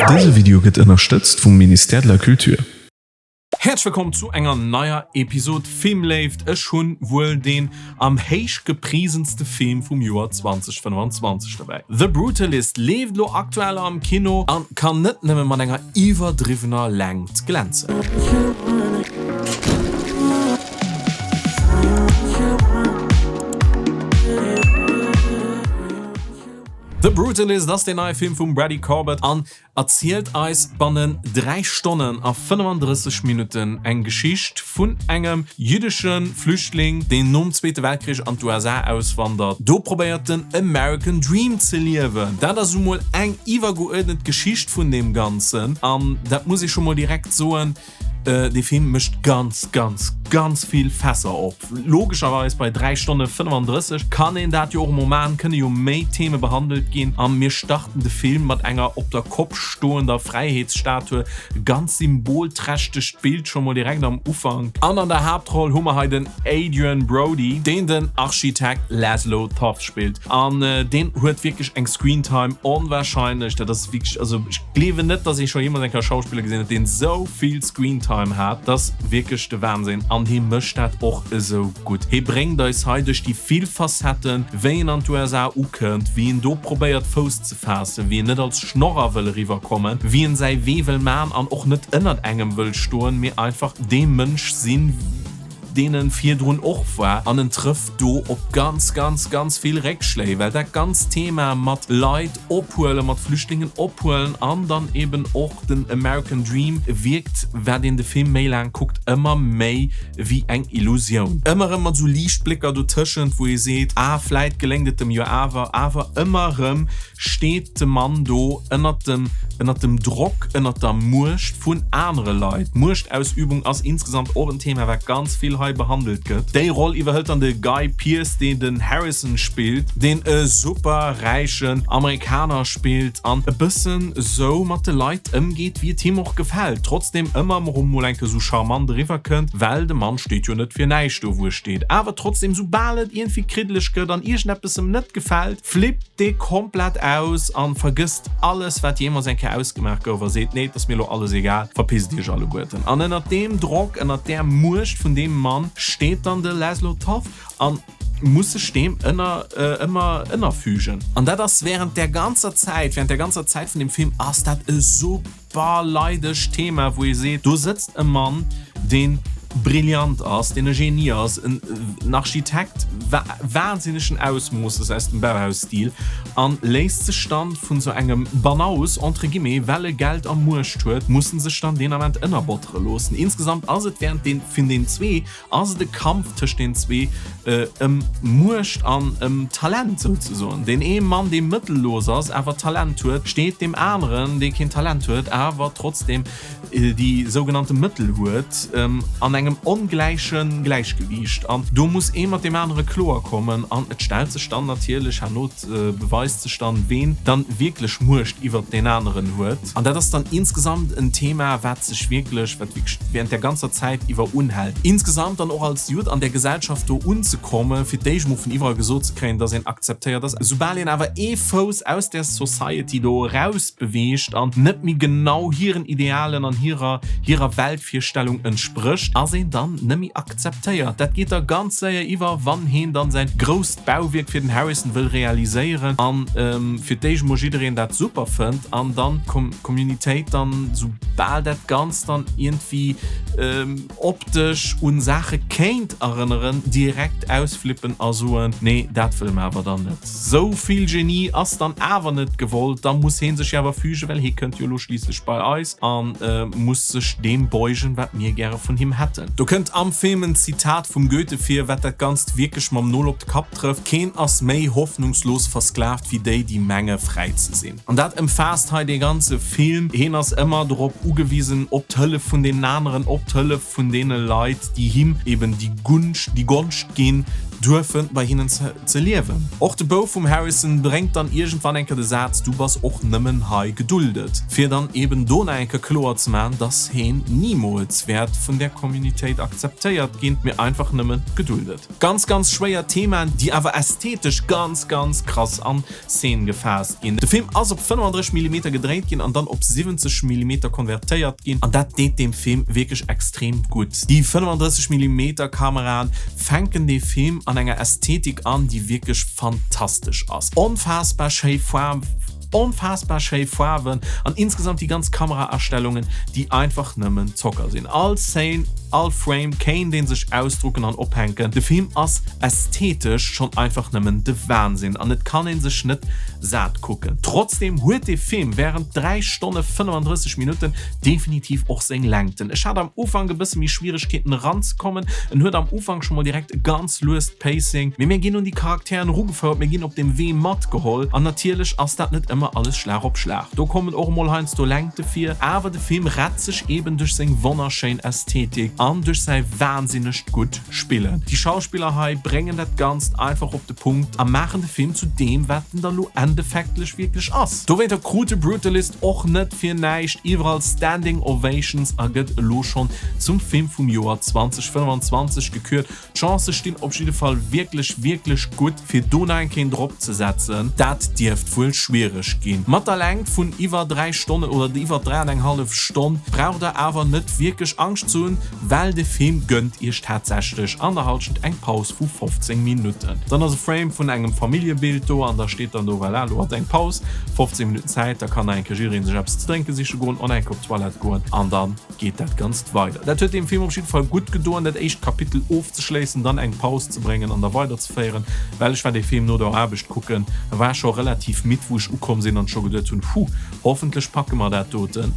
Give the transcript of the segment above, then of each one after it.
Dëse Video gëtt ënnerstëtzt vum Ministère de la Culture. Häerzlech wëllkomm zu enger neier Episode Filmléift. Ech hunn wuel deen am héich geprisenste Film vum Joer 2025 dobäi. The Brutalist leeft elo aktuell am Kino an kann net nëmme mat enger iwwerdriwwener Längt glänzen. The Brutalist ass deen neie Film vum Brady Corbet an erzielt eis bannen 3 Stonnen a 35 Minutten eng Geschicht vun engem jüddesche Flüchtling, deen nom Zweete Weltkrich an d'USA auswandert. Do probéiert den American Dream ze liewen. Dat ass emol eng iwwergeuerdnet Geschicht vun deem Ganzen an dat muss ee scho mol direkt soen, Dee Film mécht ganz, ganz, ganz vill Fässer op. Logescherweis, bei 3 Stonne 35 kann een dat jo och emol maachen, kënne jo méi Theme behandelt ginn. A mir starten de Film mat enger op der Kopp stoender Fräiheetsstatue, ganz symbolträchtegt Bild scho mol direkt am Ufank. An an der Haaptroll hu mer hei den Adrien Brody, deen den Architekt Laszlo Toth spillt. An deen huet wierklech eng Screentime, onwahrscheinlech. Dat ass wierklech, also ech gleewen net, dass ee scho jeemools eng Kéier e Schauspiller gesinn huet, deen esou vill Screentime hat. Dat ass wierklech de Wahnsinn. An hie mécht dat och esou gutt. Hie bréngt eis hei duerch déi vill Facetten, wéi en an d'USA ukënnt, wéi en do probéiert Fouss ze faassen, wéi en net als Schnorrer wëll eriwwerkommen, wéi en säi Wee wëll man an och net ënnert engem wëll stoen, mee einfach dee Mënsch sinn, deen en virdrun och war, an en trëfft do op ganz, ganz, ganz vill Réckschléi, well dat ganzt Thema mat Leit ophuelen, mat Flüchtlingen ophuelen an dann eben och den American Dream wierkt, wat een de Film méi laang kuckt, ëmmer méi wéi eng Illusioun. Ëmmer erëm mat esou Liichtblécker dotëschent, wou ee seet, ah, vläit geléngt et dem jo awer, awer ëmmer erëm steet de Mann do ënnert dem, ënnert dem Drock, ënnert der Muecht vun anere Leit. Muechtausübung ass insgesamt och en Thema, wat ganz vill hei behandelt gëtt. Déi Roll iwwerhëlt dann de Guy Pearce, deen den Harrison spillt, deen e super räichen Amerikaner spillt an e bëssen esou mat de Leit ëmgeet, wéi et him och gefält, trotzdem ëmmer erëm mol eng Kéier esou charmant eriwwer kënnt, well de Mann steet jo net fir näischt do, wou e steet. Awer trotzdem, soubal et iergendwéi kriddeleg gëtt an iergendeppes em net gefält, flippt dee komplett aus an vergësst alles wat jeemools eng Kéier ausgemaach gouf a seet, nee, et ass mir elo alles egal, verpisst iech alleguerten. An ënnert deem Drock, ënnert där Muecht vun deem Mann steet dann de Laszlo Toth an muss sech deem ënner ëmmer ënnerfügen. An dat ass während där ganzer Zäit, während där ganzer Zäit vun deem Film ass dat esou Bar-leidegt Thema, wou ee seet, do sëtzt e Mann, dee brillant ass, deen e Genie ass, en Architekt wahnsinnegen Ausmoosses aus dem Bauhaus-Stil, a léisst sech dann vun esou engem Banaus, entre guillemets, well e Geld a Muecht huet, muss en sech dann deen Ament ënnerbottere loossen. Insgesamt ass et während den, vun den zwee, Ass et e Kampf tëscht den zwee ëm Muecht an ëm Talent souzesoen? Deen ee Mann, dee mëttellos ass, awer Talent huet, steet deem aneren, dee keen Talent huet, awer trotzdeem déi sougenannte Mëttel huet, an engem ongläiche Gläichgewiicht. An do muss ee mat deem anere kloer kommen. An et stellt sech dann natierlech herno, beweist sech dann, ween dann wierklech Muecht iwwert deen aneren huet. An dat ass dann insgesamt en Thema, wat sech wierklech, wat wierklech während der ganzer Zäit iwwer unhält. Insgesamt dann och als Judd an där Gesellschaft do unzekommen, fir d'éischt mol vun iwwerall gesot ze kréien, dass een akzeptéiert ass. Soubal een awer ee Fouss aus där Society do eraus beweegt an net méi genau hiren Idealen an hirer, hirer Weltvirstellung entsprécht, ass een dann net méi akzeptéiert. Dat geet da ganz séier iwwer, wann heen dann säin grousst Bauwierk fir den Harrison wëll realiséieren an fir d'éischt mol jiddereen dat super fënnt an dann d'Communitéit dann, soubal dat Ganzt dann iergendwéi optesch un Saache kéint erënneren, direkt ausflippen a soen, nee, dat wëlle mer awer dann net. Sou vill Genie ass dann awer net gewollt, da muss hee sech jo awer fügen, well hee kënnt jo elo schliisslech bei eis a muss sech deem beugen, wat mir gäre vun him hätten. Do kënnt am Film en Zitat vum Goethe vir, wat dat Ganzt wierklech mam Nol op de Kapp trëfft, Keen ass méi hoffnungslos versklavt wéi déi, déi menge fräi ze sinn. An dat ëmfaasst hei dee ganze Film. Heen ass ëmmer dorop ugewisen, op d'Hëllef vun deenen aneren, op d'Hëllef vun deene Leit, déi him eben déi Gunscht, déi Gonscht ginn. duerfe bei hinnen ze liewen. Och de Bouf vum Harrison bréngt dann iergendwann eng Kéier de Saz, Du bass och nëmmen hei geduldet, fir dann eben do nach eng Kéier kloer ze maachen, dass heen nimools wäert vun där Communitéit akzeptéiert ginn, mee einfach nëmmen geduldet. Ganz, ganz schwéier Themaen, déi awer ästhetesch ganz, ganz krass an Szene gefaasst ginn. De Film ass op 35 Millimeter gedréit ginn an dann op 70 Millimeter konvertéiert ginn an dat deet deem Film wierklech extrem gutt. Déi 35 Millimeter Kameraen fänken dee Film an enger Ästhetik an, déi wierklech fantastesch ass. Onfaassbar schéi Faarwen, onfaassbar schéi Faarwen an insgesamt déi ganz Kameraastellungen, déi einfach nëmmen Zocker sinn. All Szene, all Frame kéint een sech ausdrucken an ophänken. De Film ass ästhetesch schonn einfach nëmmen de Wahnsinn an et kann een sech net sat kucken. Trotzdem huet de Film während 3 Stonne 35 Minutten definitiv och seng Längten. Ech hat am Ufank e bësse méi Schwieregkeeten eranzekommen, en huet am Ufank scho mol direkt e ganz luest Pacing, mee mir ginn un déi Charakteren erugefouert, mir ginn op dem Wee matgeholl an natierlech ass dat net ëmmer alles Schlag op Schlag, do kommen och emol heiansdo Längte vir, awer de Film rett sech eben duerch seng wonnerschéin Ästhetik an duerch säi wahnsinnegt gutt Spillen. Déi Schauspiller hei bréngen dat Ganzt einfach op de Punkt a maachen de Film zu deem, wat en da lo endeffektlech wierklech ass. Dowéinter krut de Brutalist och net fir näischt iwwerall Standing Ovations a gëtt elo schonn zum Film vum Joer 2025 gekürt. D'Chancë stinn op jidde Fall wierklech, wierklech gutt, fir do nach eng Kéint drop ze setzen. Dat dierft wuel schwiereg ginn. Mat der Längt vun iwwer 3 Stonnen oder iwwer 3 an eng hallef Stonn braucht der awer net wierklech Angscht ze hunn, Well de Film gönnt iech tatsächlech an der Halschent eng Paus vu 15 Minutten. Dann ass e Frame vun engem Familljebild do an da steet dann do, voilà, lo ass eng Paus, 15 Minutten Zäit, da kann nach eng Kéier jiddereen sech eppes ze drénke siche goen an eng Kéier op d'Toilette goen an da geet dat Ganzt weider. Dat huet deem Film op jidde Fall gutt gedoen, dat éischt Kapitel ofzeschléissen, dann eng Paus ze bréngen an da weiderzeféieren, well ech war dee Film no der Aarbecht kucken, war scho relativ midd wou ech ukomm sinn an scho geduet hunn, Huh, hoffentlech packe mer dat doten.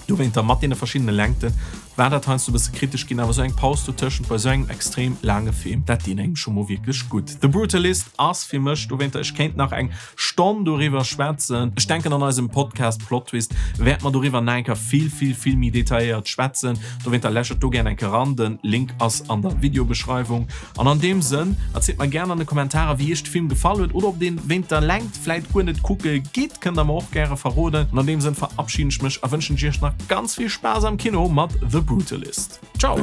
Dowéinter mat deene verschiddene Längten war dat heiansdo e bësse kritesch ginn, awer sou eng Paus dotëschent bei sou engem extrem laange Film, dat deet engem scho mol wierklech gutt. The Brutalist ass fir mech dowéinter, ech kéint nach eng Stonn doriwwer schwätzen, ech denken an eisem Podcast Plot Twist wäerte mer doriwwer nach eng Kéier vill, vill, vill méi detailléiert schwätzen, dowéinter läschert do gär eng Kéier eran, den Link ass an der Videobeschreiwung. An an deem Sënn, erzielt mer gär an de Kommentarer wéi iech de Film gefall huet oder ob deen wéint der Längt vläit guer net kucke gitt, kënnt der mer och gäre verroden. An an deem Sënn verabschiden ech mech a wënschen iech nach ganz vill Spaass am Kino mat The Brutalist. Ciao!